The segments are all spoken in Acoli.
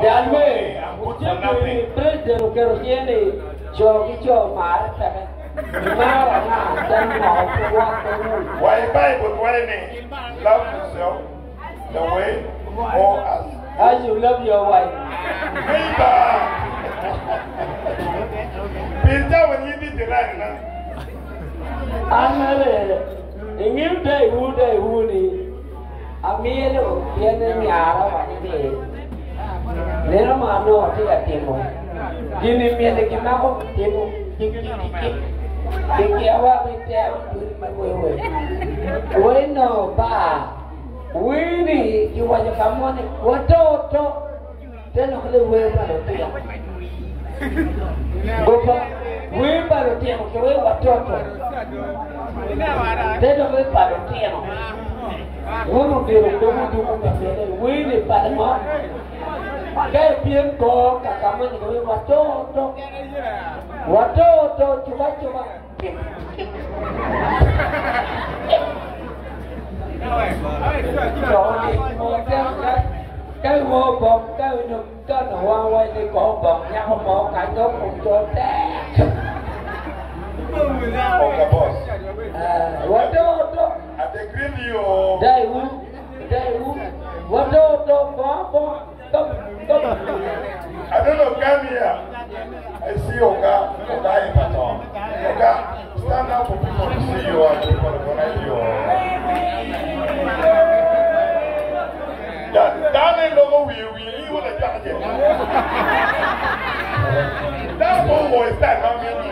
Jalwe, President oketo tye ni co ki co mare peke. Maro anga dano moko pe wotte wu. Wa i Baibul waco ni love yourself the way or as. As you love your wife. Neighbor. Pir cawa ni itye jirani na. An mere ingiyo dai wu dai wu ni. Amyelo pien nyara owaco ni, Neno ma anongo atye ka timo gin-ni myel gimako timo kikikiki kikiawa ki teko ducu me wewe. Wei nongo ba wini kiwaco ka mo ni wato to te lok ni wer pa lutino. Goba wer pa lutino ki wer watoto te lok ni pa lutino. Wun odiro dogo dugo ka bene wer ni pa ngo ka ipyem kor kaka mo ni wer watoto watoto cuka cuka. Oga boss. Ate green yo. I don't know, come here. I see Oga, Oga Ibadan. Oga, stand up for people to see you and people to connect you. Yeah, dane logo wi wi i wala jaje. That boy was that how many?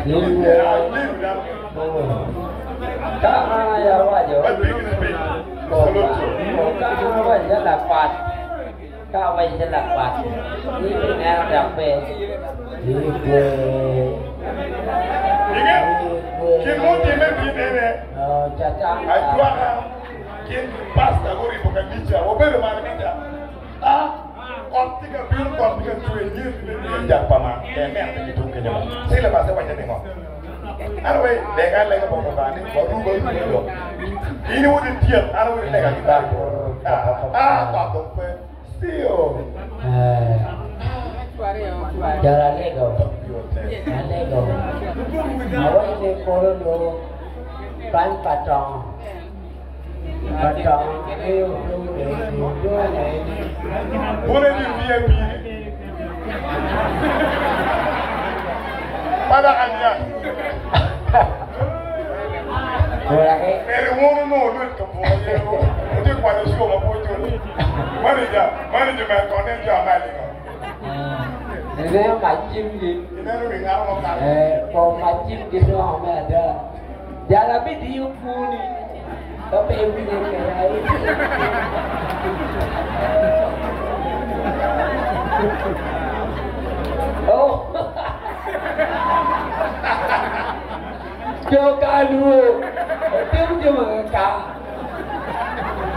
Yeah, I knew that. Ka an aye awaco, But big is big. Salute you. ka an awaco calo lakwat, ka awaco calo lakwat, in ineno dok pe igwe. Inge, gin mutimme tin ene, Oh, Catan. ajwaka gin ki pasta guribo kanica, wabedo malo kica. Ah, kot tye ka bino, kot tye ka cwer, nyen tye ka cwer, jal pa man, en neno pe gitung kenyo mo. Syllabus-e waco ningo? Anyway, lega alega bot Lubanga ni warub aruba dong. In iwod ityek, an awod ilega ki Baibul. Ah, ah, kot dong pe. Still. Jal alego, alego. Awaco ni polo loo kany pa tongo. Pa tongo ngeyo doo eni, doo eni. Bune ni VIP ni. Pada anya. Wek Ere wono no olwet ka buka yero. Ote kwano sure ma po chule. Manager, manager man kone jo amali ko. Ineno macimgi. Ineno wi ngaro mo kalo. Eh, ko macimgi dongo me ada. Jal abidiyo kwoni ka pe iwinyo kede aye. Oh. Jo ka luo otimo jami ka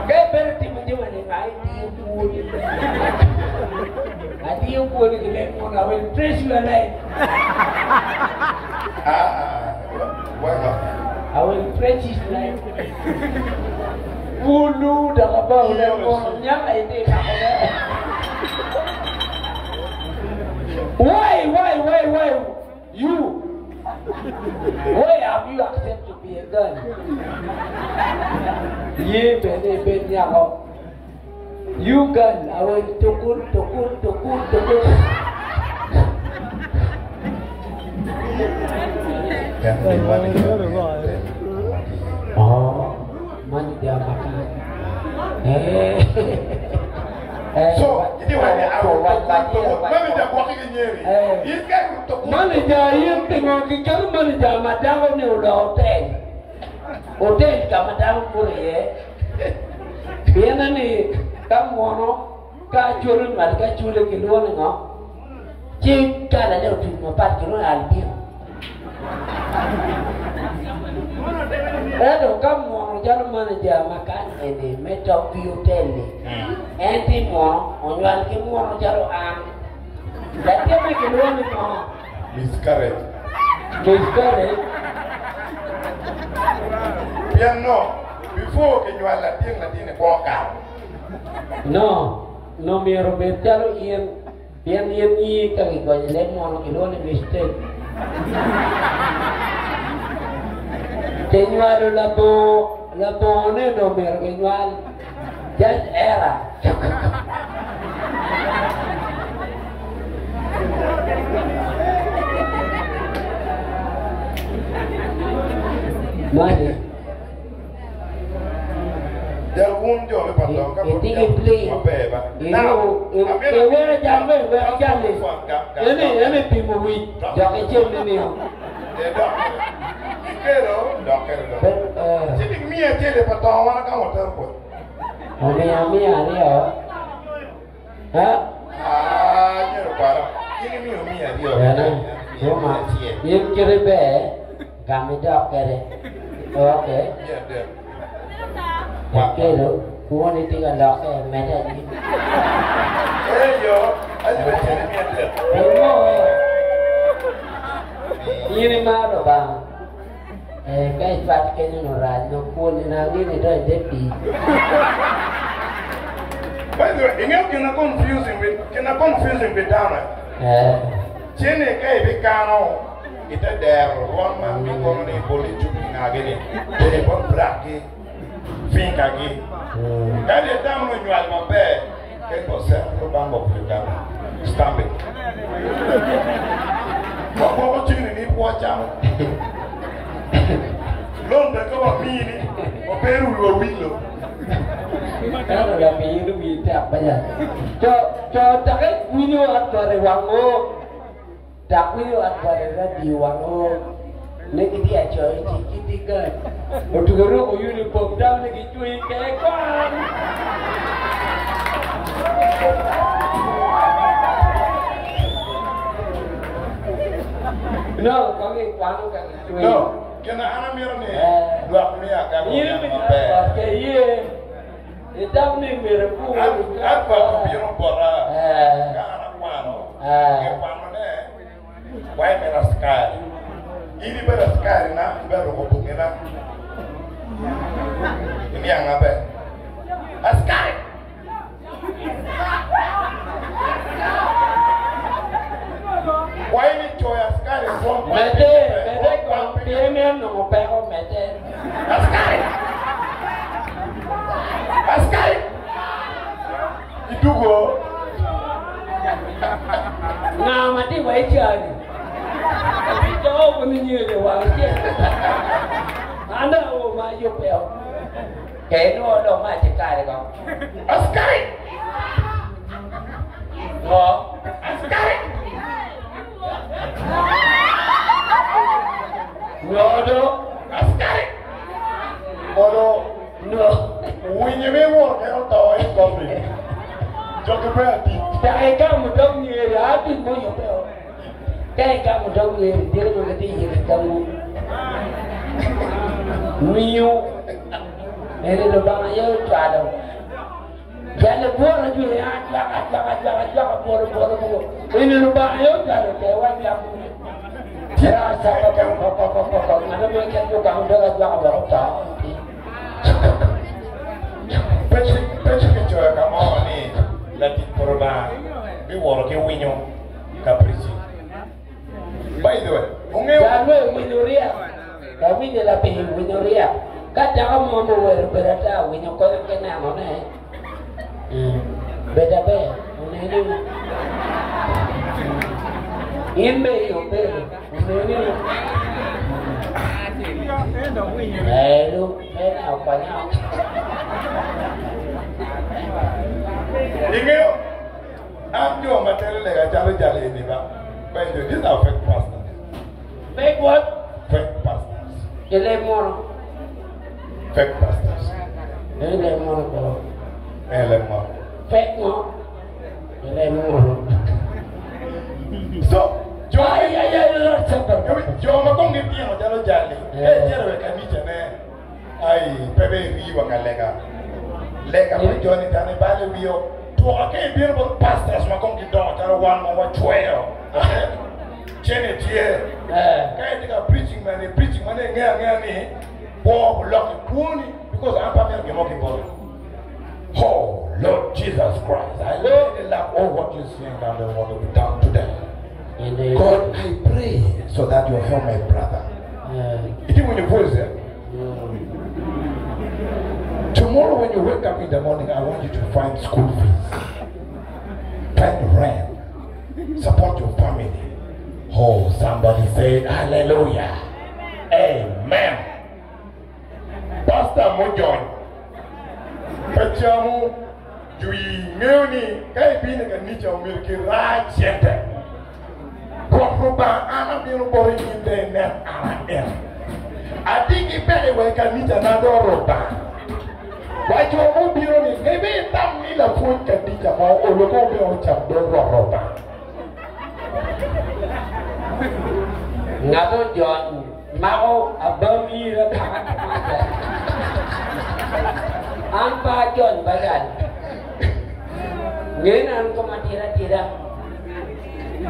ka ibedo timo jami ni ma itiyo kwoni. Atiyo kwoni ki leb munu I will trace your life. Ah, ah, welcome. I will trace his life. Wulu dok abao leb munu nyaka iti makone. Why, why, why, why you? Why have you accept to be a girl? Ye bene ibed nyako. You girl, I will tukul, tukul, tukul, tukul. Oh, manager makan. Eh. Eh, So, iti wani ko wat ba awo. Manager gwaki ki nyeri. Eh. In ka tukul. Manager yin pingo ki calo manager ma dako ni oloko hotel. Hotel ka ma dako buto iye. Pien ni ka mwono ka acwalo nywal ki acwale gilwongo ni ngo? Ci kalane otuc mapat gilwongo ni albino. Ento ka mwono calo manager ma kany eni me Top View Hotel-li, en tye mwono, onywal ki mwono calo an. Latinne gilwongo ni ngo? Miscarriage. Miscarriage. Pien no. Before kinywalo latin, latin-ni kwo kato. No, no myero obed calo in, pien in nyi ka gigonyo i leb munu kilwongo ni mistake. Kinywalo labongo, labongo ne no myero ginywal, just error. Mani. Jal wun jo me Patong ka pud Itigi pli. maber ba. Now, Iwero jal me wek jali. Eni eni pimo wic dok icel ni niyo. Eh, dok ikelo dok kelo dok. Ci dik miya acel i Patong wan ka watero kwede. Omiya miya aryo. Ha? Ah, nyero kwara. In imiyo miya aryo. Ene, Roma, in kite ber, gam idok kede. Okay. Miya adek. Akelo, kwoni tye ka lokke, medde anyim. Eyo, aci bene cene miya adek. Ingo, in imaro Lubanga. Eh, ka icwat kenyo no rac, no kwoni na ange ni idonyo ite pii. By the way, ingeyo gin na confusing with gin na confusing pi dano eh? Eh, Cene ka ibikano ite dero rwom man mi kono ni bolo i cup ngagi ni teri bot brakgi finkagi mm. ka di dano no nywal maber ke ko Central Bank of Uganda stamp it wagwoko cini ni pwo camo loan bene ka wamini wabedo wiwa wilo Ento lapiny wi tek banya. Co co take winyo adwaro i wang o. Dok winyo adwaro i radio wang o. Ne gitye acoyo ci gitye gad. Otugo ruko uniform dano ne gicweyo ke kwan. No, kong ikwano ka gicweyo. No, gin an amito ni lwak miya ka In guniang imito maber. adwar ke iye. Itam ni myero ikur. Adwar obino bota Eh. ka an akwano. Eh. Nge kwanone, wai meno askari. In ibedo askari na, ibedo ruko bongina. Iniang maber. Askari! Wai ni coyo askari rwom kwan Medde, piny ber, medde rwom kwan kong piny pien en onongo peko medde. Askari! Askari! Itugo. Nga ma tye wa i cani? Abito kun inyele wang cel. An dong awo ma ayubbe o. Ke inwo lok ma acikari kong. Askari! Ngo? Askari! Ngo do? Askari! Kono No. winyi me wor en oto i kopi. Jogi pe atic. Tak igamo dog nyeri, atic mo yubbe o. Ka igamo dog nyeri, diro nongo gitye yelo i tamwu. Miyo eni Lubanga aye ocwalo. Jal ibworo jwi acwaka acwaka acwaka acwaka bworo bworo bworo. Eni Lubanga aye ocwalo te wa cwak. Tira saka ko ko ko ko ko ko ngano mo ket yo gamo dog acwaka wek oto. Pe ci kicoyo ka mo ni latic pa Lubanga biwoto ki winyo ka preaching. By the way, wungeyo. Jalwe winyo ryek, lawinyo lapiny winyo ryek. Ka dako mo muwero bedo ata winyo konyo ki nenone. Bed aber, oneni. In be i obedo, oneni. Elu, en okonya. Ingeyo, An jo ma telo lega calo jal eni ba. By the way, these are fake pastors. Fake what? Fake pastors. I leb mono. Fake pastors. I leb mono ko. I leb mono. Fake ngo? I leb mono. So, jo Ay, ay, ay, jo ma kong gitino calo jali, eh cito i kanica ne. Ai, pe be iri wa ka lega. Lega pa joni dano ibalo i wiyo. Twoka ka ibino bot pastors ma kong gidongo calo wan ma wacweyo. Cene tye. Ka itye ka preaching mene, preaching mene ingeyo angeya ni kwo bulok i kwoni. Because an pe amito gin mo ki boti. Oh Lord Jesus Christ, I really love all what you sing and I want to be done today. God, I pray so that you help my brother. Itye winyo voice eh? Tomorrow when you wake up in the morning, I want you to find school fees, find rent, support your family. Oh, somebody say hallelujah. Amen. Pastor mujony pe camo jwi ngeyo ni ka ibino i kanica omyero kiraa cente. Rwot Rubanga an abino boti in dong inen an aen. Adigi peke wa i kanica na dong Rubanga. Wa jo mubino ni nebe itam ni lapwony kanica mo olo ko obino ocam dong Rwot Rubanga. Ngat ojony mako abam ira kaka kumaca. An pe ajony bacal. Nge ni an koma tir atira.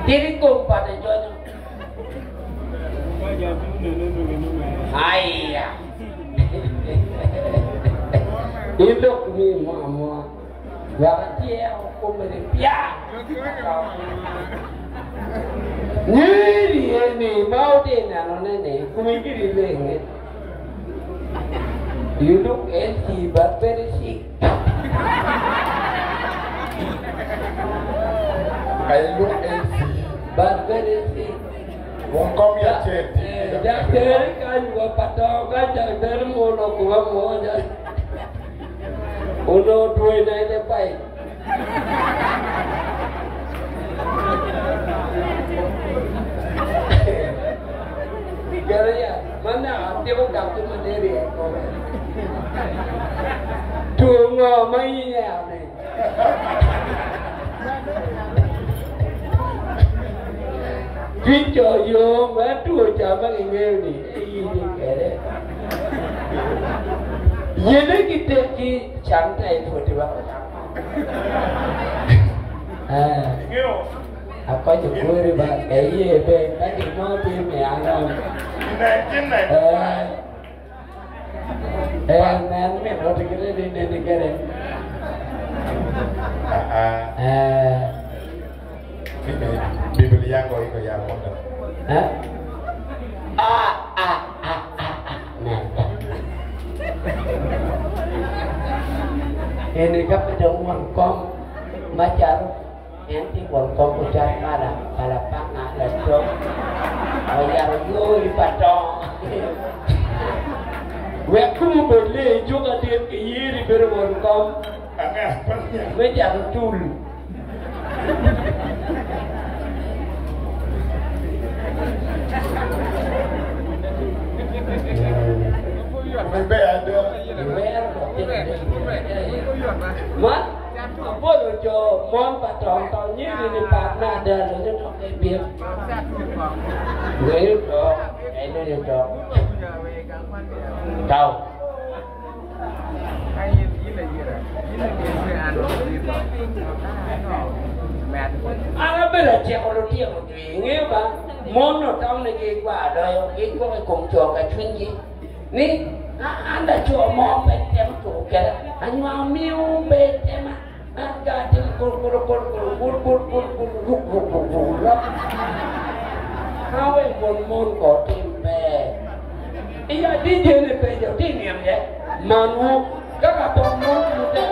Tir i kom pat ajonyo. Aya! In lok mi mo amoa. Wek atyer komedi pya. Nyeri eni ma wutye nenone ni komi giri lenge. You look healthy but very sick. I look healthy but very sick. Wun kom ya acel tye. Daktari kany wa pa to ka daktari mo oloko wa mwonya. Onongo twena i te paip. Gere ya, ma naka atiko gamo malaria i kome. Two ngo ma in inyero-ni? Cwiny co yom wek two ca ma kingeyo-ni eyinye kwede. Yelle ki tekki cam typhoid wek ocam. Ingeyo. Akonyo kweri ba eye be ka gin mo tye me ango. I 1995. Eh, nen min oti kede ni neni kede. Ah, Eh, Biblia ngo iko ya mondo. eh? Ah, ah, ah, ah, ah, nen. Eni ka pe dong won kom macalo en tye won kom ocat pala pala panga latok oyaro yori pa tong wek kum obed lee i cuk atir ki yeri bedo won kom me cato tul. Man apwodo jo mon pa tong tong nyiri ni pat me ada lonyo tok ki bim lonyo tok en lonyo tok tau. An abedo aciko lutino jwi, ingeyo ba, mon otam ni gigwar doyo, gigwoko i kom co ka cwinygi ni an laco mo pe temo tuko keda, anywang miyo pe tema, an ga atimo kul kul kul kul kul kul kul kul ruk ruk ruk ruk ruk. Kawe mon mon ko tim ber. Iya DJ ni penjo ti niam ye manwu kaka pok mon mute.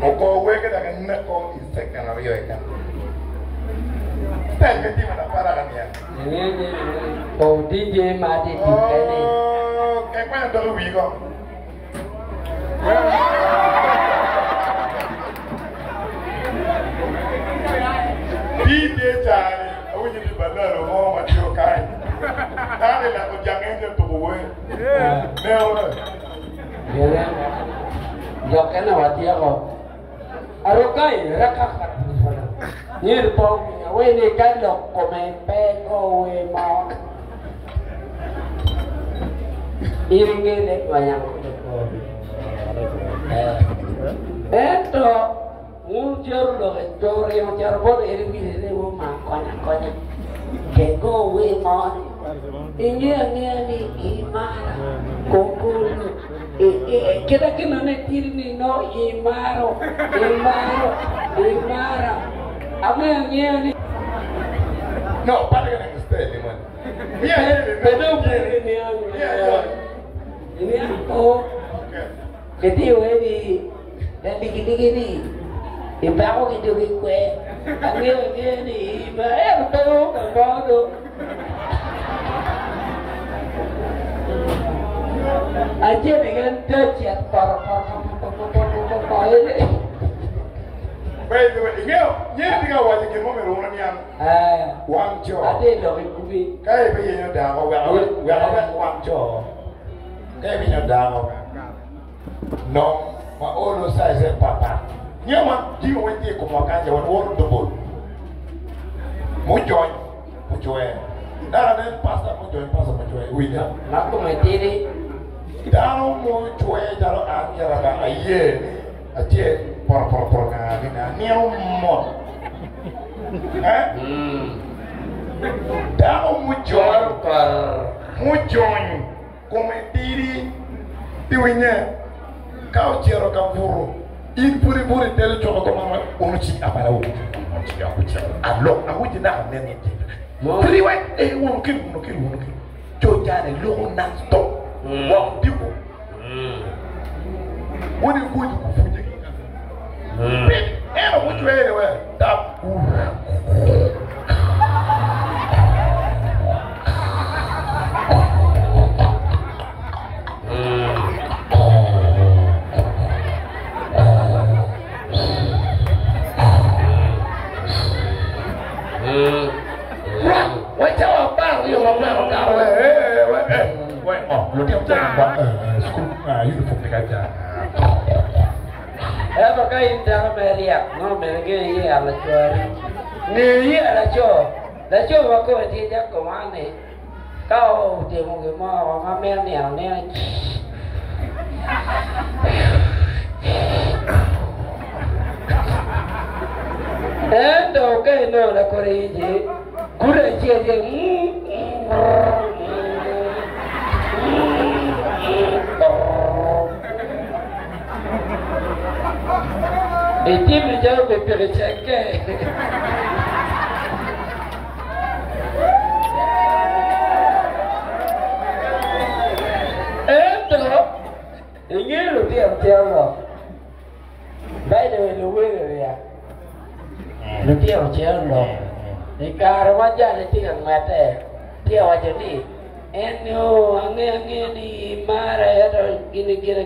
Ogo wege dok eneko i second aryo keken. Style me timo lapara ka niang. O DJ ma tye tic kene. Oh, kek kwena dok i wii ko. DJ cani awinyo ni balalo mo ma tye kany. Dano ilako jange te tuko wer. Neo. Gene, Jokene watyeko. Arokai rakaka Nyir po wini ka lok kome pe go we mo. In ingene wanyang Ento wun cero lok e coro ringo cero bot eri wili ni wo ma konya konya. Ke go we mo ni. Inge angeya ni imara kokolo. Kita kinone tiri ni no imaro imaro imara. Angeya angeya ni. No, pare ka nang style ni man. Miya yele Pe dong bene ni Miya Niang o Okay. kitiyo ni la digi ni ipako ki jogi kwe angeyo angeya ni ima ento pe o ka mo do acel keken te cet poto poto poto poto poto poto ene By the way, ingeyo, nyeri tye ka waco gin mo myero wun oniang. Eh, Wang co. ate lok i kubi Ka ibiyenyo dako, wek awek wek awek wang co. Ka ibiyenyo dako, nong ma olo size papa. Ngeyo wan jami weng tye i komwa kany ja wan woro double. Mujony, mucwe. Dano nen pastor mujony, pastor mucwe. Winyo. Ma kome tidi. Dano mucwe calo an myero aye ni acel poto poto poto nga ki nga nino mot. Eh? Dano mujony, mujony kome tidi ti winye ka ocito ka buto in pud ibuto itelo coko ko mama ono ci abala wo ci akuci alok awinjo naka nen ni pud iwe eh wono kel wono kel wono kel co jane loko non stop wa odiko woni goji kufunye ki pit eno mucwere we tap Ento ka in dano me ryek, nongo bene ngeyo iye lacwari. Ngeyo iye laco, laco ma kome tye calo komane, ka otimo gin mo ma mito nino anina Ento ka inongo lakore iye, gudo acel tye Itimo calo pikipiki cekke. Ento ingeyo lutino tyen lok. By the way, luwene ryek. Lutino cito lok. I kare ma jali tye ka ngwette, tye ka waco ni, En nio angeyo angeya ni imara ento gini gine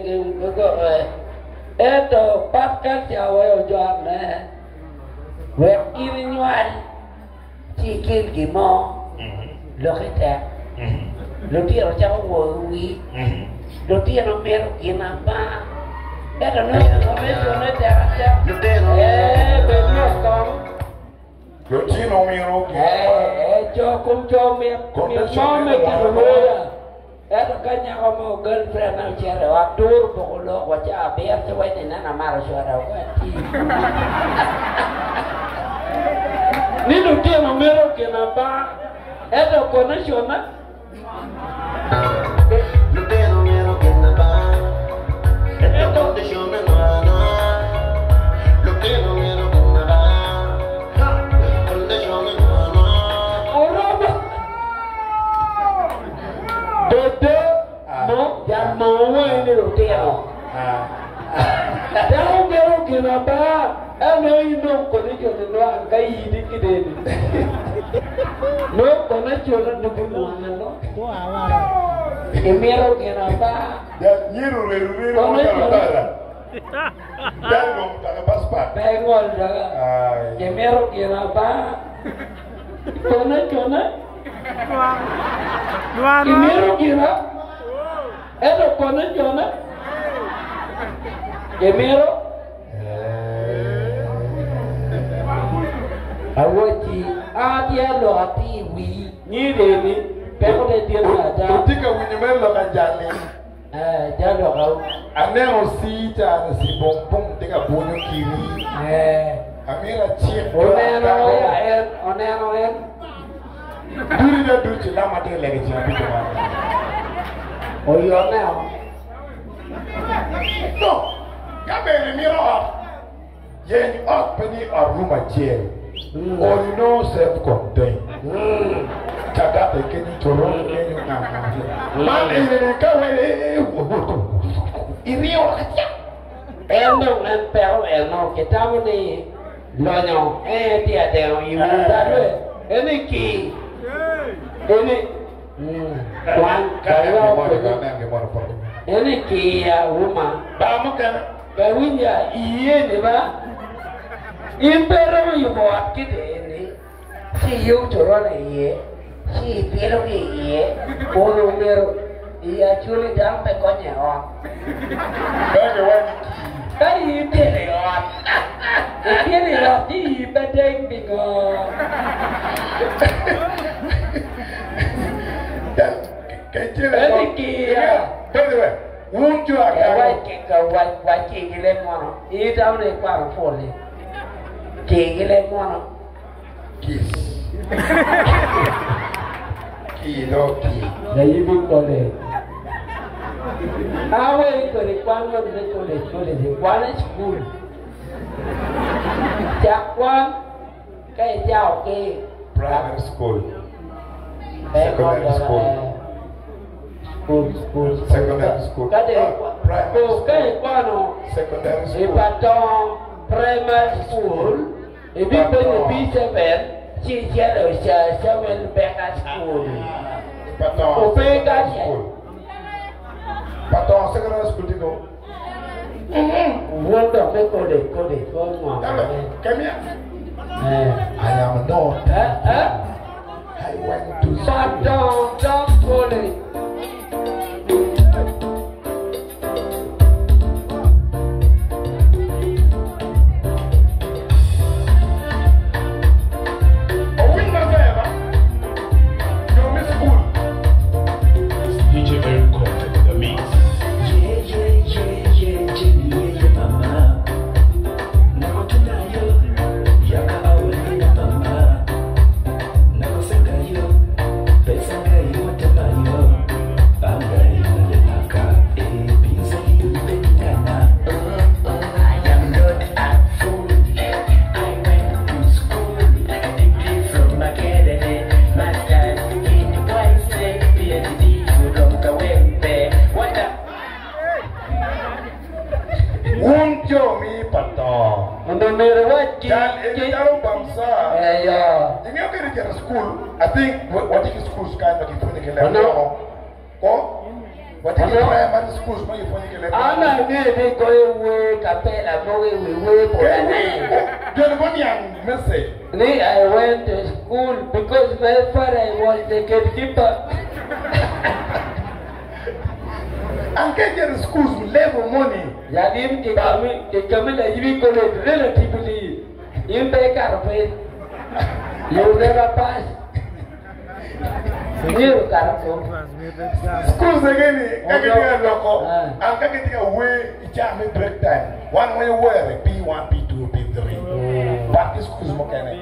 ento pat ka ca wai ojone wek in inywal ci ikel gin mo lokke tek. Lutino cako woyo wii, lutino mito gin apar ento nongo cone tek atek ee bed mot kong. Lutino myero Ee, co kom co mit mit mo me tito lwoya. Ento ka nyako mo girlfriend na ocito i ot duro boko lok wa ca abiro ci waco ni neno amaro cwara woko ati. Ni lutino mito gin aba ento connection na Oromo dodo mo jal mo weng ni lutino. Dako mito gin gin aba, ento inong connection inwang ka iyidi kideni. Nongo connection dugu nwang alo. Imito gin aba. Nyiro reru reru mo Connection. tala. Dal dong taka passport. Pe ingol daga. Ai. Imito gin aba. Connection. Imito gin aba. Ento kono jona gimito awacci, An atye lok atir i wii nyireni, pekone dit ada. Wutye ka winyo mere lok ajal-li? Ee, jal lok au. Aneno ci-ca ci bong bong tye ka bwonyo kiri. Ee. Amito acik jo Oneno adako. ya en, oneno en. Dudi na ducu lama tye lego i ceng abico man. Oyone o. No, ka bene imito ot, yeny ot pe ni ot room acel. Odi nongo self contained. Cagate kenyo, coron kenyo, nga nga. Man eni ka we iriyo acel. En dong en peko eno kitamo ni Lonyo en tye adeno i wi dadwe eni ki eni kwan eni ki ya wuma ka winya iye ni ba in pe romo yubo ot ki eni ci iyub coron iye ci ipito ki iye kun omyero i acoli dano pe konyo i ot. Ka in ipito i ot, ipito i ot ci ii pe deng pingo? Ento kiya. Wac ki gi leb mono, in itamo ni ikwano pul-li, ki gi leb mono. Kiss. Ki do ki. Layibi kole. Awe kole kwan ma bine kole kole di kwan i school. Cak kwan ka icako ki Primary school. Secondary school. School, school, school. Secondary school. Ka de Primary school. Ka ikwano Secondary school. I Patong Primary School. Ibipenyo P7 ci icito i Sir Samuel Baker School. Patong Ope Secondary kacel. School. Patong Secondary School tye ko. Wun dok me kode kode pe onwongo Come, ne. come here. Eh. I am not. Eh, eh. I went to school. Patong dok college. Owiny maber ba? Jo me cukul. DJ Erico, the mix. Wun jo mi Patong. Onongo myero iwac ki. Jal eni calo bamsa. Eyo. Ingeyo kede cito i cukul, I think watye ki schools kany ma gipwonyo ki leb Ono. loko. Ko? Watye ki Ono. primary schools ma gipwonyo ki leb An loko. angeyo ni goyo wer kapela mogo i wi wer pol ane. Joni guniang message. Ni I went to school because my father was the gatekeeper. An ka icito i schools level moni. Latin kikami layibi college relatively in pe ikato piny. You never pass. Myero okato piny. Schools ege-ni ka gitye ka loko, Ah. an ka gitye ka wer i caa me break time, wan wanyo were P1, P2, P3. But ki schools mukene.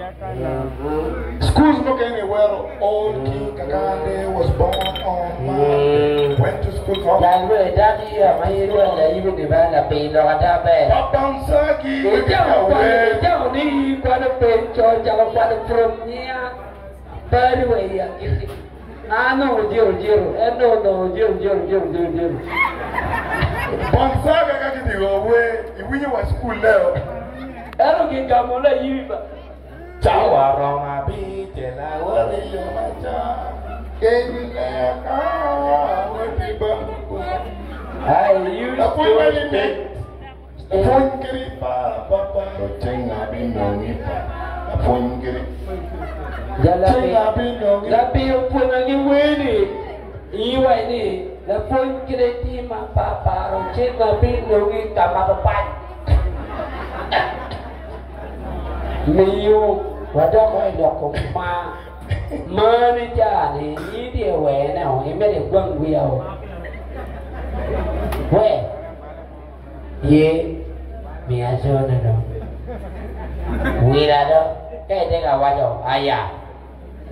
Schools mukene wero Old King Kakande was born on Monday, went to school for Jal wer dako iya ma in wa layibi ni ba lapiny lok ada ber. Papansaki gitye ka Icako kwano wer. icako ni in kwano peny col cako kwano from nia bari wa i agikki. An onongo jiro jiro, en dong onongo jiro jiro jiro jiro jiro. Gonzaga ka gidhi o wer, iwinyo wa cukul leo. Ento gigamo layibi ba. Cawa romo abicel awoto i yo macon, keny leka woti bang I used Lapwony to magi mit. Lapwony kadi para pa paro ceng abinongi pa. Lapwony kadi ceng abinongi. Lapir opwonyo ki wer-ni iwaci ni lapwony kite tye ma pa paro ceng abinongi ka mako pac. Miyo wadoko i loko mar. Marni ca-ni in itye ka wene-o, imito igwang wiya-o. We, ye, miya cone dong. Wila do, ka itye ka waco, aya.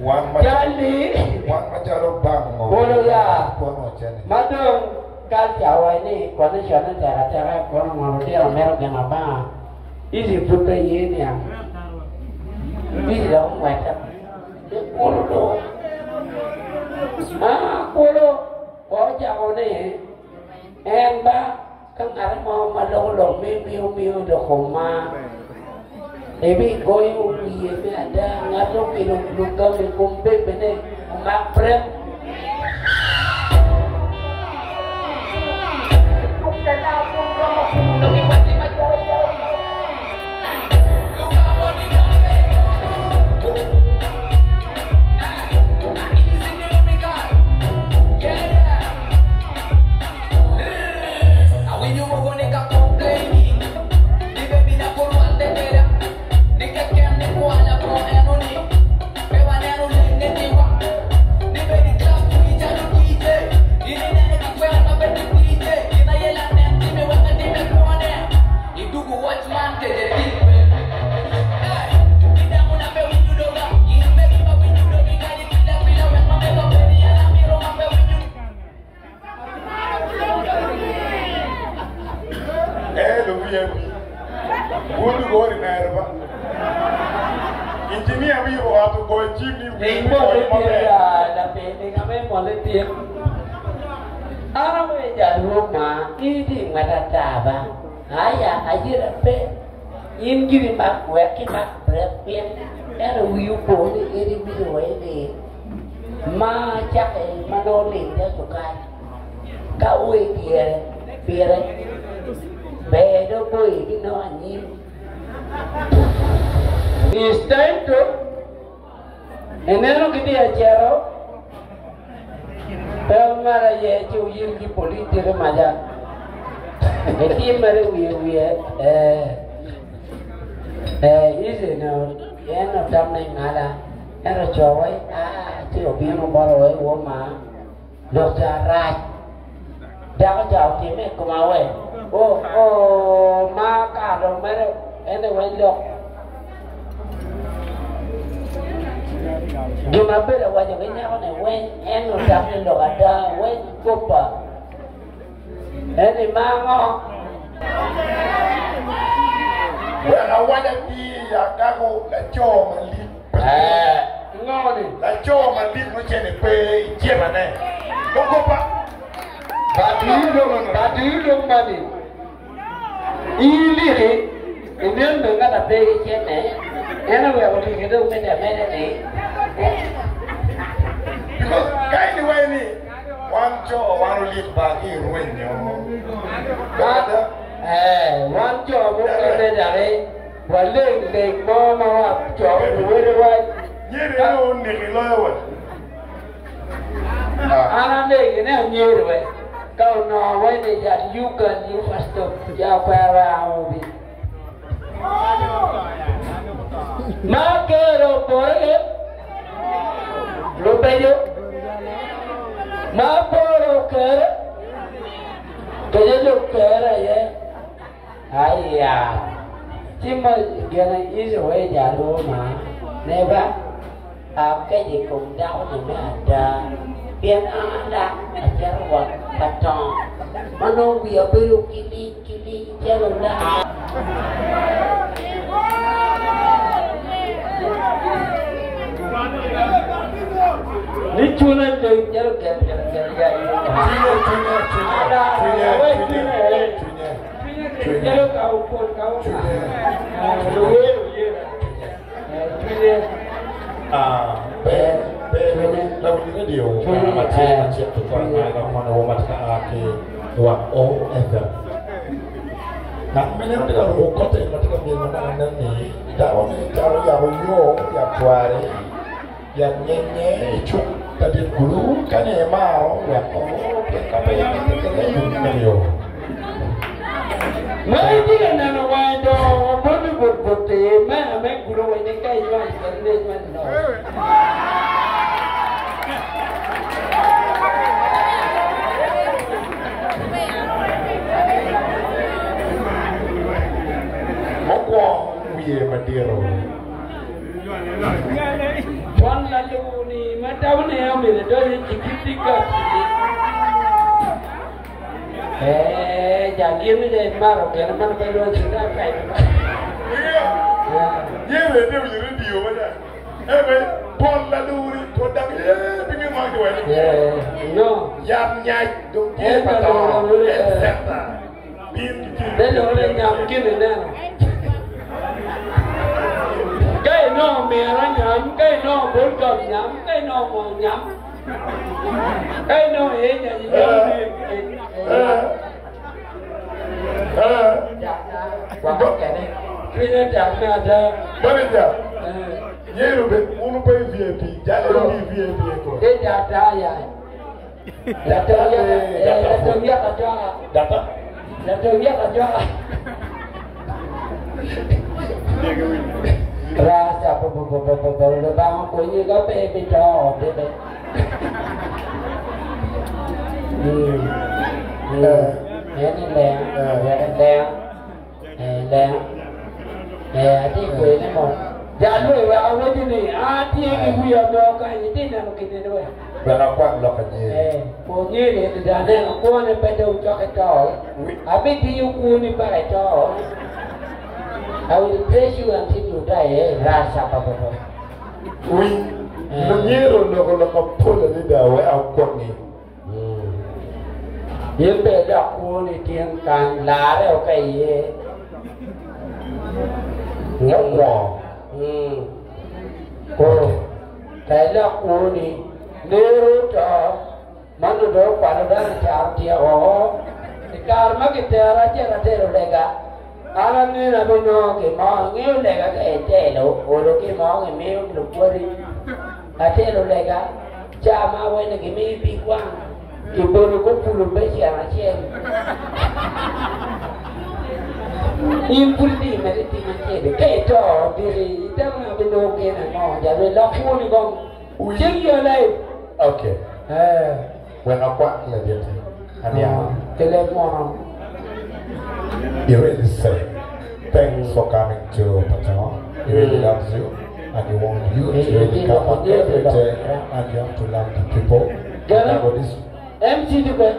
Wan Cal-li, wan macalo bango bolo ya, kono cene. ma dong kalca owaco ni condition-ne tek ateka, kono ngo lutino mito gin abanga. Ici pud pe iye niang. Ici dok ongwette. Kulu do. Ah, kulu ko ocako ni en ba ka ngat mo ma loko lok miu miu miu dok omar ebigoyo wiye me ada ngat okelo lugam i kom bebene omak brek. Elo VIP. Wuod gori nerva. Engineer bi owato go chim ni Ling mole tye ya lapiny ka me mole tye. An awe jalwo ma in itye ngwet ata ba. Aya ayira pe. In giri mak wek ki mak brek piny. Ento wii opo ni in iwinyo wa ni ma cake ma nongo ling te cukari. Ka o i dyere pire ber dong boyi ki nongo anyim. It's time to ineno gitye ka cito pe ongalo aye ci oyil ki police tike maca itim mere wiye wiye ee ee easy no en otamme ingala ento co wai aa ci obino bota wai woma lok ca rac dako ca otime i koma we oh oh ma kato mere ene weng lok Gin ma abedo awaco ki nyako-ni weng en otam ni lok ada weng goba. En ni ma ango? Wek awac atir ya kako laco malik pe. Ee, ngo ni? Laco malik nongo cene pe i cebane. Lok goba. But do you know, but do you know money? In iliki, inen bene ngat a pe ki cente, en oweko liki dong medde ameda ni. Because ka in iwaco ni wan co wan olik ba ki irwenyo. Ee, wan jo mukene doki waleng leng mo ma wa co luwedewa. Nyeri en oniki loyo we. An alegi ni anyeri we ka onongo we ni yat yuga ni pasto ya kwero aobi. Ma kero pore lubedo ma poro kere keje lukere aye aya ci ma gene iso we jalo ma neba Akeco i kom dako-ni me ada, pien an alak acito wa ka tongo ma nongo wiya bedo kiling kiling calo laa. Ni cune dong calo gel gel gel ya i. Cwinye, cwinye, cwinye, Ada, cwinye, we cwinye, cwinye, cwinye, cwinye cwinye. calo ka opon ka oka. Cwinye. Luwer oyera. Cwinye. Ah, pe, pe, lawiny radio Cwinye, ma tye eh, macek tutwal cwinye. ma romo wo ma tye ka a ki i wang OFM. Ngat ma ineno tye ka ruko kote ma tye ka myel ma naka nen ni dako ni calo yabo yo, yat cware, yat nyenye i cuk ladit gulu ka ni imaro wek o pien ka pe imite kede yub me yo. Ma itye ka neno wange do obone but but i me ame gudo wa ni ka inywany kede ne inywany no. Mukwongo wiye madito. Twon lalubu-ni ma dako-ni omyero edony i cikiti gati. Ee, ja gin ni imaro gene man pe lweny cida kai. Yewe ede wi radio mada. Ewe pol la luri to dak ye bingi mo ki wani. Eh, no. Yam nyaj dong tye pa to. En center. Bin ki ci. Be lore nyam gini neno. Ka inongo miro nyam, ka inongo bulgam nyam, ka inongo mo nyam. Ka inongo iye nyanyi nyam ni. Cwinye tek me ada. Manager, Eh, yero be unu pe VIP, jalo ni VIP ko. Di data ya. Data ya, eh, data ya ka Data. Data ya ka Rasa pa pa pa pa pa pa lubanga konyi ka pe bi to bebe. En ni leng, wek leng, leng. Atye kwene mo. Jalwe wek awaci ni atye ki wiya mo kany itye neno kinene we. Wek akwan lok anyeri. Onyeri adada aneno kwone pe dong cok ito. Abitiyo kwoni paka ito. I will bless you until you die. Eh? Rasa pa pa pa. Winy, lunyero oloko lok mapol adada wek akwangi. In be dok kwoni tin kany larre o ka iye. Mukwongo. Koro, ka ilok kwoni, nero to, ma nongo dong okwalo dano i caro tyeko oko. I kare ma kitera acito atero lega, an angeyo ni abinongo gin mo, angeyo lega ka itelo, olo gin mo gimiyo lukwodi. Atelo lega, ca ma awene gimiyo pig wang, kibolo gupulo becen acel. In pud itye mere tic acel, ka ito diki itamo ni abinongo gin ango, jalo ilok kwoni kong. Change your life. Okay. Eh. Wek akwak laditi. Aniang. Ki leb mono. He really said, thanks for coming to Patong. He really loves you and he wants you to really come on every day and you have to love the people. Gana. And this MC di kwe.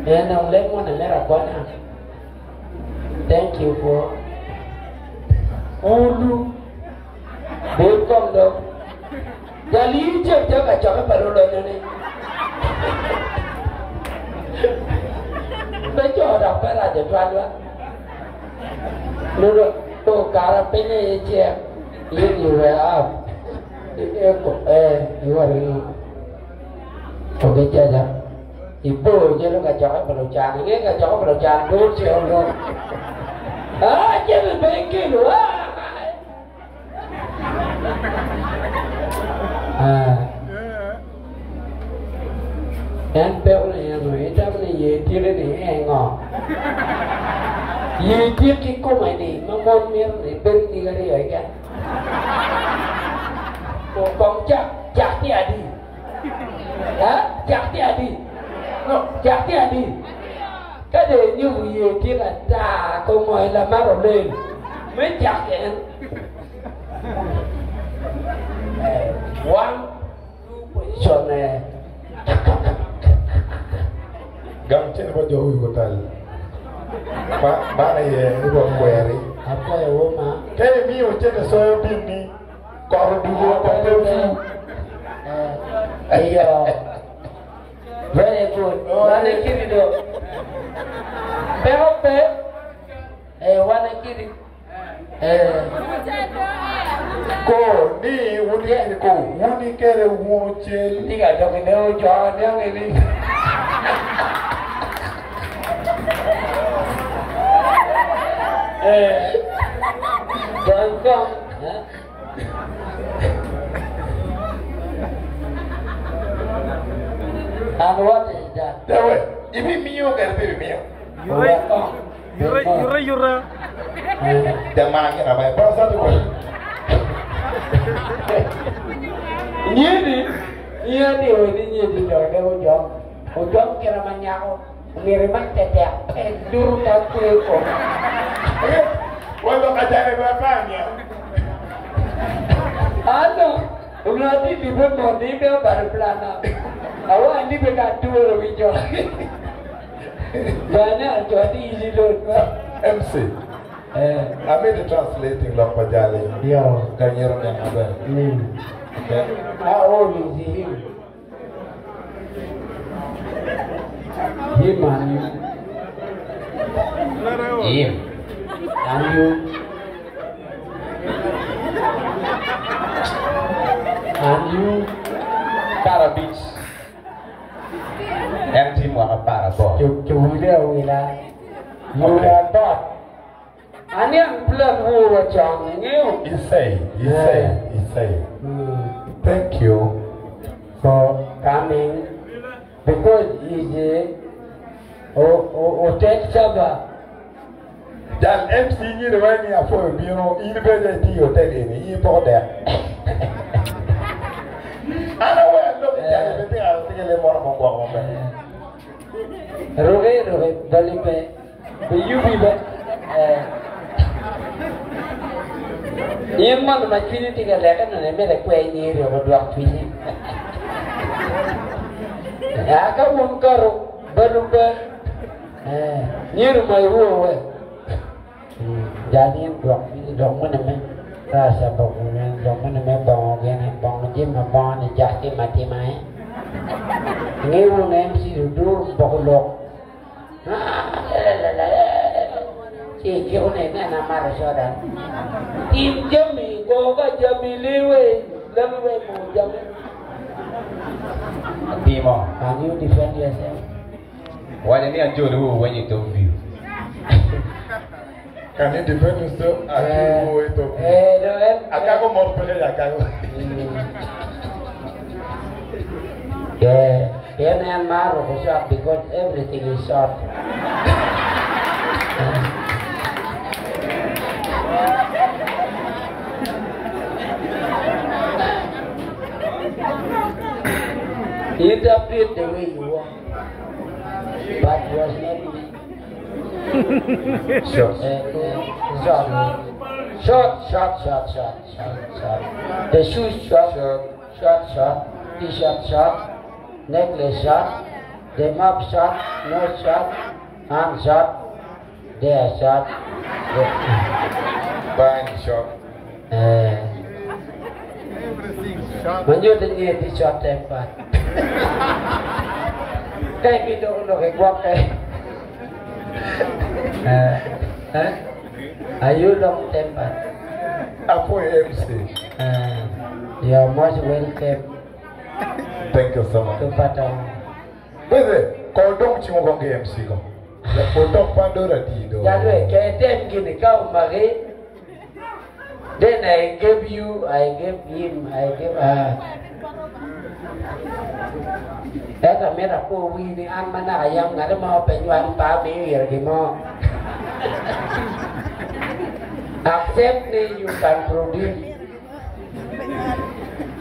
Eh, nong leb mono lera kwana. Thank you for Ulu. Bed kong dong. Jal in cek te kacokke pa lulonyo-ni. Pe co dok pe rac tutwalwa. Lulo kara piny aye cek in you were up. Eh, iwaco ni oge caca. Ibor calo kacokke pa lucan. Inge kacokke pa lucan dul cel dong. Ah, cel pe ikelo. Ah. Ah. En peko ni eno, itamo ni ye tike ni en ngo? Ye tik kikome ni ma mon mito ni bedo nyig aryo keken. Kong cak, cak tye adi? Ha? Cak tye adi? No, cak tye adi? Ka dong inyubo ye tika ata kongo i lamar oleng me cak en. One, two position eh. Gam cene pa jo wi gutal. Man aye rwot kweri. Apwoyo woma. Ka imiyo cene soyo binni, kot odugo pa pe fu. Iyo. Very good. Wan ekiri do. Peko pe. Eh, wan ekiri. Eh. Ko ni wuni kere ko wuni kere wunu cel. Tiga dok ine ojo ne ngini. Eh. Don kong. Eh? And what is that? Dawe, ibi miyo kere bi miyo. Yura, yura, yura. Jamaa kina bai ba sa to. Nyini, nyini weni nyini do ne ujong. Ujong kira manyako. Miri man tetek. Eh, duru ta kwe ko. Wendo kajare ba panya. Ano, unati di be mondi be bar plana. Awa andi be ka tuoro wijo. Jana jodi easy load. MC. Eh, I made the translating lok pajali. yo. Kanyero ni abe. Okay. How old is he? Him and you. Him. And you. And you. Para beach. En team waka para bo. Chuchuda wila. You are not. Ani ang plan wo chong ngeo. He say, he say, he say. Thank you. For coming because he's a hotel server. Jal MC nyiri wani afo biro in beje ti hotel ni i po de. Ana we lo jal be ti al ti le mor mo ko mo be. Roge roge bali pe be you be be. Yin man ma chwini ti ka leka na ne mere kwe nyiri o dwak chwini. Ya ka un karo balu be. Nyiri ma iwo we. Jadi dwak dwak mana me rasa bangunan dwak mana me bang gene bang jim ma bang ni jati mati mai. Ngiwu na MC dur bakulok. Ci ci une na na mara soda. Tim jami go ga jami liwe lewe mo jami. Timo. Can you defend yourself? Wacha ni ajol wo wenye top view. Can you defend yourself? Ati wo ito. Eh, no, eh. Akago mor peke ya akago. Yeah, yeah, man, maro ko short because everything is short. Interpret the way you want, but was not me. Sure. Short, short, short, short, short, short, short. The shoes short, short, short, t-shirt short, necklace short, the mop short, nose short, hand short, there short. Bang short. Manyo din niya di short temper. Kaya bito ko no kay guwak kay. Are you long temper? Apo MC. You are most welcome. Thank you so much. To Patong. Weze, kondong chimo konge MC ko. Kondong pandora dido. Jalwe, kaya gini ka umari. Then I gave you, I gave him, I gave her. Eta mera ko wi ni an mana ayam ngare mo penyuan pa mi wir gi mo. Accept me, you can produce.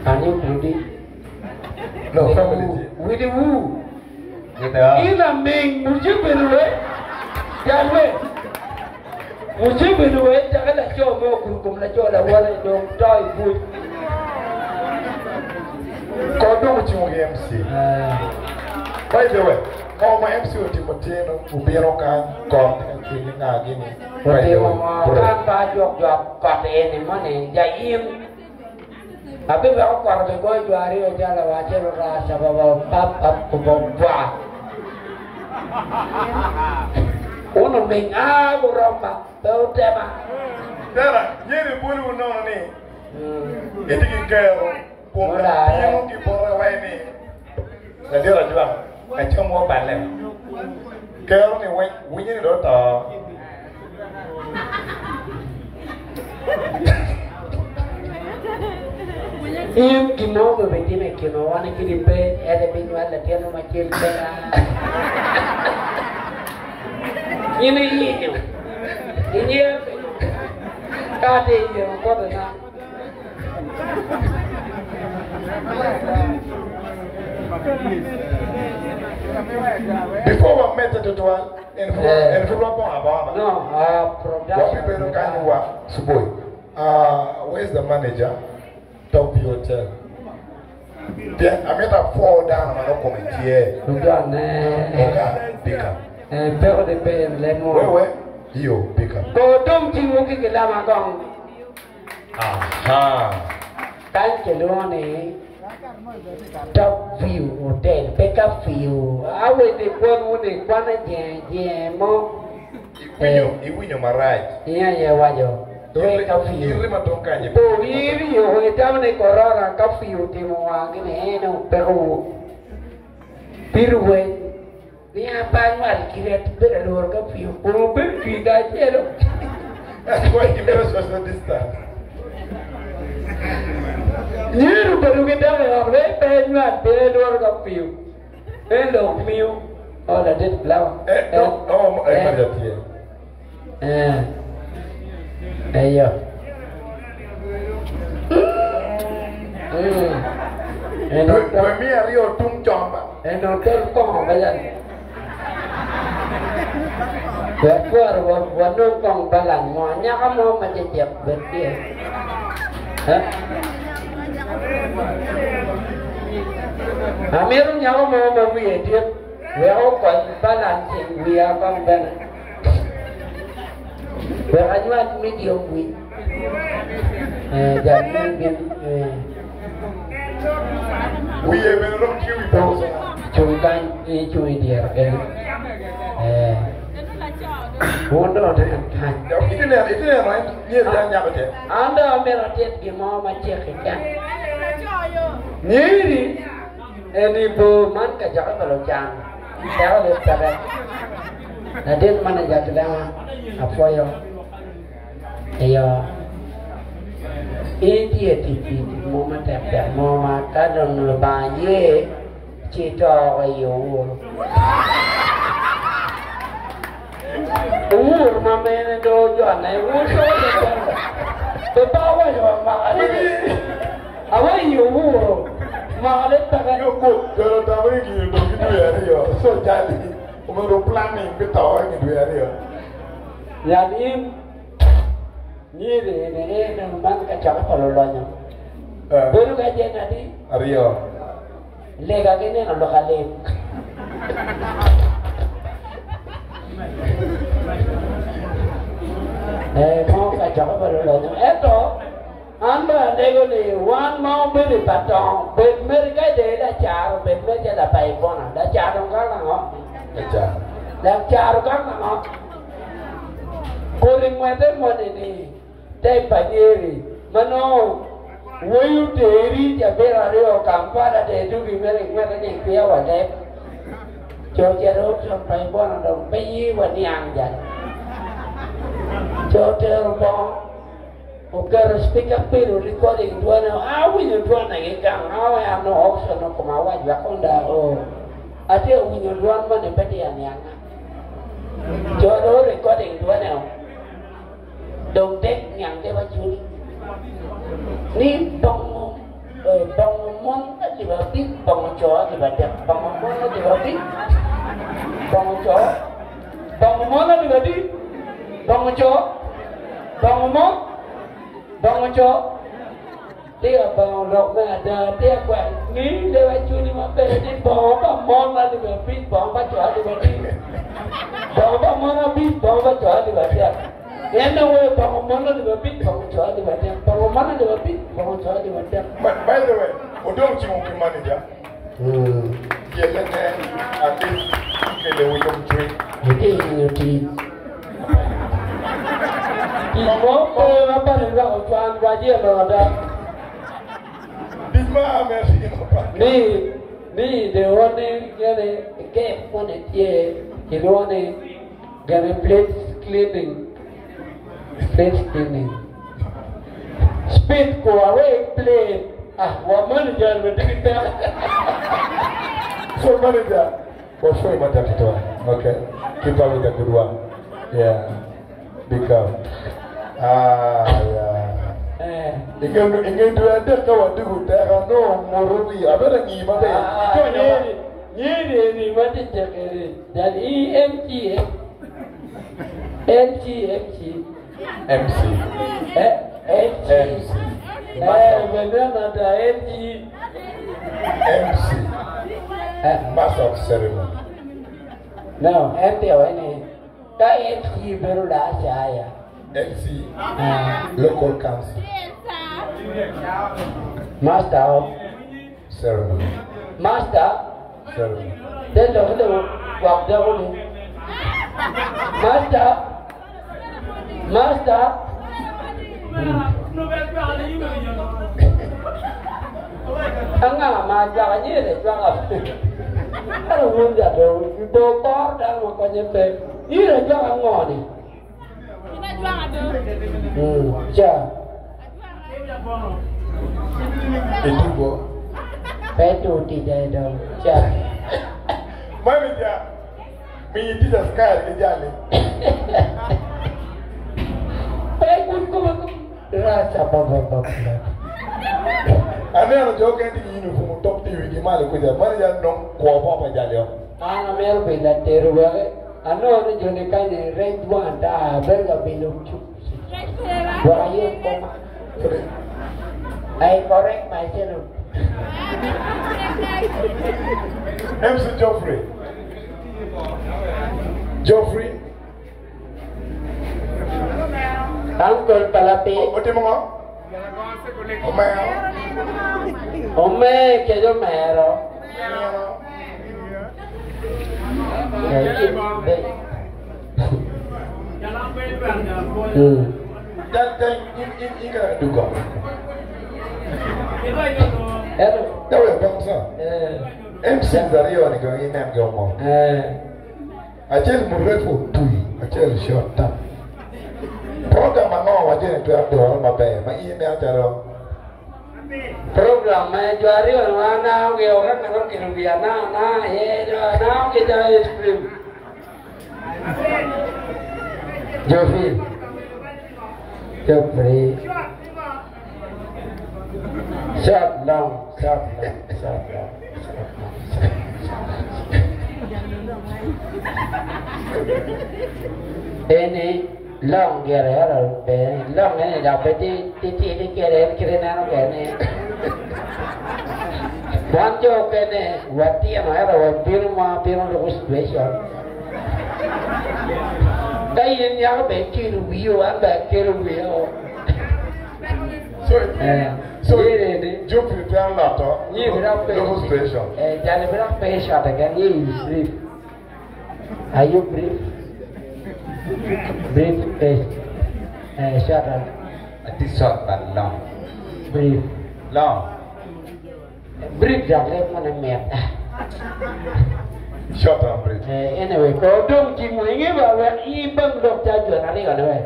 Can you produce? No, family. With the woo. Gitu. Ina ming mujibilwe. Jalwe. Mujibilwe takala cho mo kurkum la cho la wala dong toy bu. Kondong chimo ge MC. By the way, ngoma MC otimo tino ubiro kan kon chwini nga gini. By the way, Kan pa jok jok kot eni mone ja im. Abiweko koto bigoyo jo aryo calo lawacel orasa babababababwa. Wun oming a guroma, pe wutema. Tera, nyeri boli wunono ni itye ki kero kun bino ki bote wai ni ladit ajwaka kacamwa oballe. Kero ni weng winyo ni dong oto. In gin mo ma obitimo i kinwa wan kadi pe en ebinywalo latin mo macel peka. In iyinyo, inyer pingo? Ka atye i yeno kotona. Before wamedde tutwal, en pud en pud wabongo abonga ba. No, production. Wabibedo kany wa Suboi. Where's the manager? Top View Hotel. Pien amito apwo dano ma nongo kome tye. Lujone. Oga, pick up. Peko di pe en lemo. Wewe, iyo, pick up. Ko dong cingwu ki gilama kong. Aha. Kany kilwongo ni Top View Hotel, pe ka view. Awinyo i kwanwu ni kwane jenge jenge mo. Iwinyo, iwinyo marac. In aye iwaco, pe ka view. Iri ma tung kany. Po iri yo itamo ni corona ka view otimo wangi ni en opekowu. Piro weny. Niya pe anywal kite bedo alworo ka pii kun wubedo twi kacelo. That's why you made social distance. Nyiri obedo ki dako i ot wek pe enywal pien elworo ka pii. En lok miyo oh ladit flower. Eh, no, oh, eh, Maria tye. Eh. Eyo. Mm. En Dwe dwe 200 tung con ba. En otel kongo bayan. Wek kwaro wanong kong balan mo anyaka mo ma cecek bed tye. Eh? Amito nyako mo ma wiye dit wek okony balan cing wiya kong bene. Wek anywal medium wic. Eh, jal me bin eh. Wiye bene dong tye wi polo. Cung kany, icung i dyere kenyo. Eh. Wun dong wunen kany. Itye neno, itye neno en myero dano nyako ce. An dong amito atit gin mo macek keken. Nyiri eni bor man kacokke pa lucan. Teko ne peke. Latin manager kilema apwoyo. Iyo. In itye tic tic mo matek tek mo ma ka dong Lubanga ye ci ito oko i owur. Owur ma mene do ojone owur to pe pe awaco wa mwaka ni awa i owur mwaka ne peke. Yo ko jolo tamo ni gino dong ki dwe ariyo so jali obedo planning pi to ki dwe ariyo. Yat in nyiri ni in man ka cokke pa lulonyo. Bedo ka jeni adi? Ariyo. Lega ki neno lok alim. Eh, mo ka cokke pa lulonyo. Ento an bene alego ni wan ma wabedo i Patong, bed mere ka idee lacaro, bed mere calo lapaibona. Lacaro dong kaka ngo? Lacaro. Lacaro kaka ngo? Kodi ngwete moni ni te panyeri ma nongo woyo teri cabit ariyo Kampala te dugi mere ngwete ni kwiya wa leb. Co cito option pa ibono dong pe yi wa niang jal. Co tero bongo oketo speaker pido recording dwone awinyo dwone ki gang awe an no option no koma awac wek onda o atye winyo dwon moni pe tye anianga. Jo dong recording dwone o dong tek niang te waculi ni bongo bongo mon alip abic bongo co alip adek bongo mon alip abic bongo co bongo mon alip adi bongo co bongo mon bongo co Tika bongo lok me ada? Tika kwek ngi leb acwali maber ni bongo pa mon alip abic, bongo pa co alip adi? Bongo pa mon abic, bongo pa co alip adek. En dong weyo bongo mon alip abic, bongo co alip adek, bongo mon alip abic, bongo co alip adek. By the way, odong cimo ki manager. Yelle ne at least ikele wi yomcwiny. Itye yenyo tic. Tic mo pe ma bene lwak ocwan waci eno ada. Tic ma ame atimo pa. Ni ni the only gene gap moni tye kilwongo ni gene plates cleaning plates cleaning speed ko away plate ah wa manager bene tye ki peko. So manager wapwoyo matek tutwal okay keep up with the good work yeah big up ah yeah inge dwe adek ka wadiko teka nongo muto wi abedo angi maber ikonyo wa. Nyiri eni ma tye cek eni jal i MC MC MC MC eh MC MC eh bene ada MC MC eh Master of ceremony. No, en tye wa ni ka MC bedo lacaya. MC Local Council. Master of Ceremony. Master Ceremony. Te lok ni gwok dako ni. Master Master Anga ma ajwaka nyere ajwaka Ento wun ja dong bo kor dano ma konye pe. Nyere ajwaka ngo ni? Ca. Itugo. Pe tur tica i dong. Ca. Manager, miyi tic askari ki jali. Pe kun kome rac abababab. Aneno jo okene tye ki uniform otok tye i wigi malo kuca. Manager dong kwo po pa jali o. An amito bedo latedo wek anongo ni joni kany rec dwong ata abedo ka bilo cup wek ayub koma. I correct myself. MC Geoffrey. Geoffrey. Uncle pa lapiny. Otimo ngo? Omero. Ome kec omero. MCs aryo ni kong inen gi omo. Acel murefu otwi, acel short term. Program ango ma joni twero doro maber ma in ineno calo Program ma jo aryo ni wa anao gi ka ngato okelo wiye anao anao aye jo anao ki jo ice cream. Jofi. Jofrey. Short long, short long, short long, short long. Eni long gire ento ber long eni dok pe titidi kwede en kite neno kwede ni wan jo okene watino ento wabino ma wabino lubo situation ka in yako bene icilo wii o an bene akelo wiya o. So, so Jupiter twero loto local situation. Jali bidok pe shot again, ye is brief. Are you brief? Brief is short. Atye short but long. Brief. Long. Brief dok leb moni mit. Short and brief. Anyway, ko dong tingo inge ba wek i bang dok ca joni aryo ni we.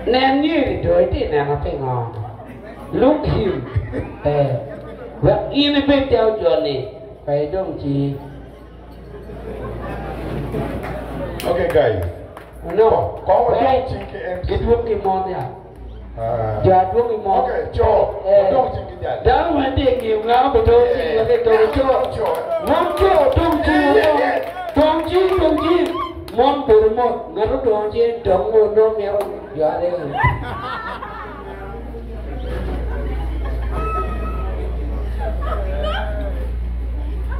Nen nyeri do itye neno pingo? Look him. Eh, wek in ibed calo joni pa idong ci. Okay guys. No. Kong wadong cing ki MC. Gidwong ki mon ya. Jo adwong ki mon. Okay, co. Wadong cing ki jali. Dano ma tye ngiyo nga obedo cing wek edong co. Mon co dong cing dong cing dong cing. Mon bedo mot. Ngat odong cing dong mo nongo mito jo aryo.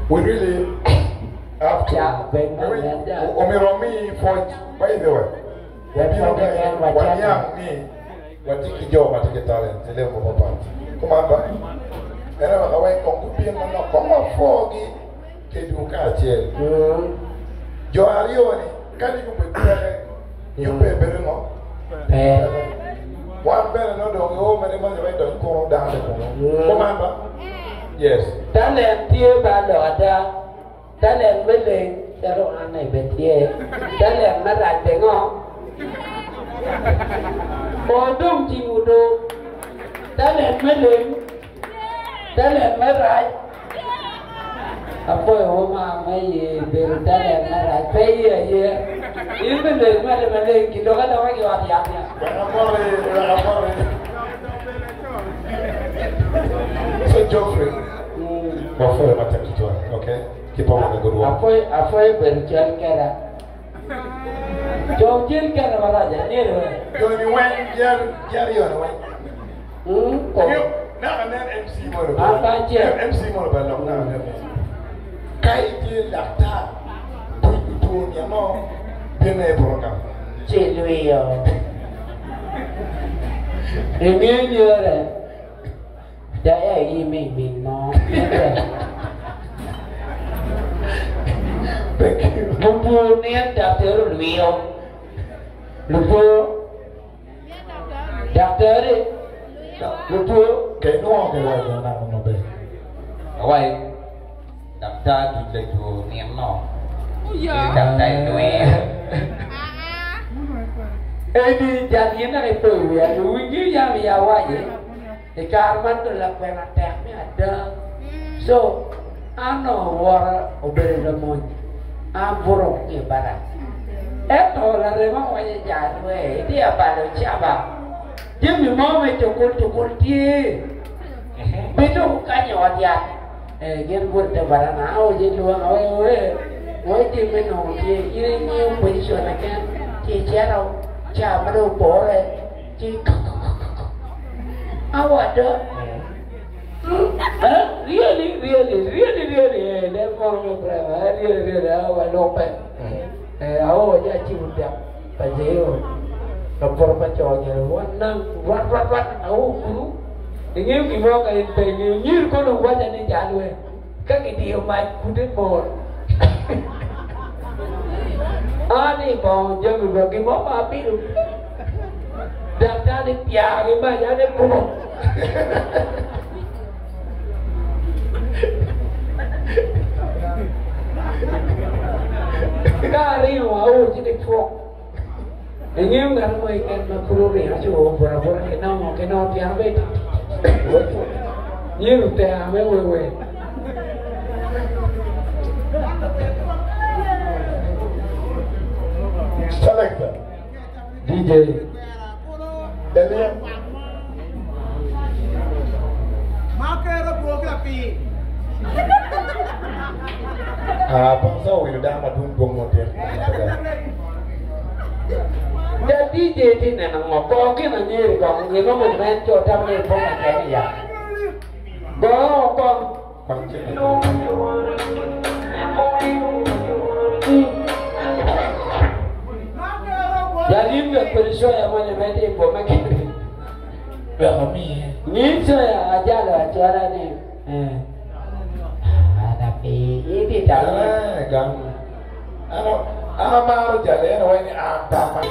We really Ca bed ma leda. Omyero wami pwoc, by the way, wabino kany waniang ni watye ki jo ma tye ki talent i level mapapat. Kuman ba? Ento wek awek kong gubin manok kong wapwogi kedwu kacel. Jo aryo-ni kadi gubed peke, yubbe bedo ngo? Pe. Wan bene nongo dong ioo mere ma nyo idony kunu dano kunu. Kuman ba? Yes. Talent tye ba lok ada. Talent me leng calo an aye bene tye. Talent me rac bene ngo? O dong cing odo. Talent me leng, talent me rac. Apwoyo wo ma me ye bedo talent me rac. Pe iye aye. In me leng mede maleng ki lok aloka ki ot yat ya. Wek apoti, wek apoti. So Geoffrey, wapwoyo matek tutwal, okay? Keep on with the good work. Apwoyo apwoyo bedo cal keda. Jo cel keda marac anino we. Joni weng, jer yoni weng. Ko. Naka nen MC mono An pe acel. MC mono bene lok naka nen MC. Ka itye laktar, tuc otwo niango, binne i program. Ci lwiyo. Inge nyere. Daya i mi min mo. Thank you. Lupu nien daktar olwiyo. Lupu daktari lupu Kay nuo kay wajo namo maber. Awai daktar tuc latwo nino. Daktar lwiyo. Eni jal gin dok ipo i wiya luwinyi yam iya awaci i kare ma dong lakwena tek me ada so an onongo wora obedo lamony an buto ki i barak ento larema owaco jal we itye ka balo caba jami mo me cukul cukul tye bidong kany i ot yat gin buto i te barana an owaco lwonga we we we jami nongo tye in ingiyo position keken ci icito ca ma dong opore ci awaco really really really really eh ne kono me brema eh really really awa lupe eh awo ja ci udak pa jeo ka poto pa co nyero wan nang rwat rwat rwat awo kuru ingeyo gin mo ka in pe ingeyo nyir kono waca ni jalwe ka gidiyo mac kute mor an i bongo jami wa gin mo ma abido daktar ni pya ki mac an ekubo ka aringo aur ci gicwok ingeyo ngat mo keken ma pud oringo ci obuto abuta kinongo kinongo tyen be nyiro tera me wewe Selector. DJ Daniel. Ah, pangsa owilo dano madwong dwong mo tye. Ja DJ tye neno ngo go gin anyeri kong gin mo men co tam ni pong akene ya go kong Kwany cente. Jalim ga kwede soya mo ni men tye bome kene Wek amiye. Ngi soya ajalo acola ni eh adapi iti tamo Eh, gam. Ano, an amaro jale en wai ni an papa.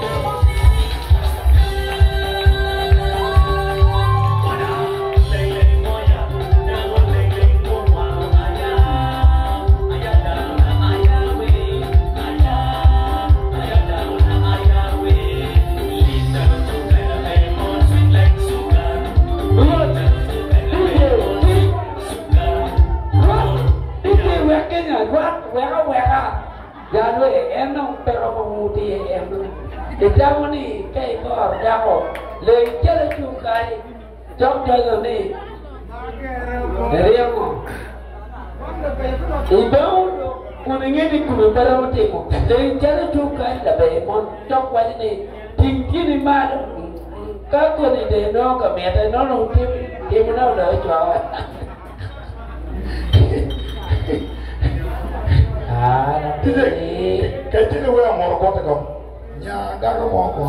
Rwot DJ Rwot DJ wek kenya rwat wek aweka Jalwe en dong peko ma wun wutye iye en dong itamo ni ka igoro dako leng calo cung kany cok jonyo ni iryemo ibao kun inge ni kome pe romo timo leng calo cung kany laber mon cok waco ni ting tyeni malo ka koni de nongo ka mite nongo dong timone odoko cwawa. Tije, kecine we amoro gote ko. Nya dako mo ko.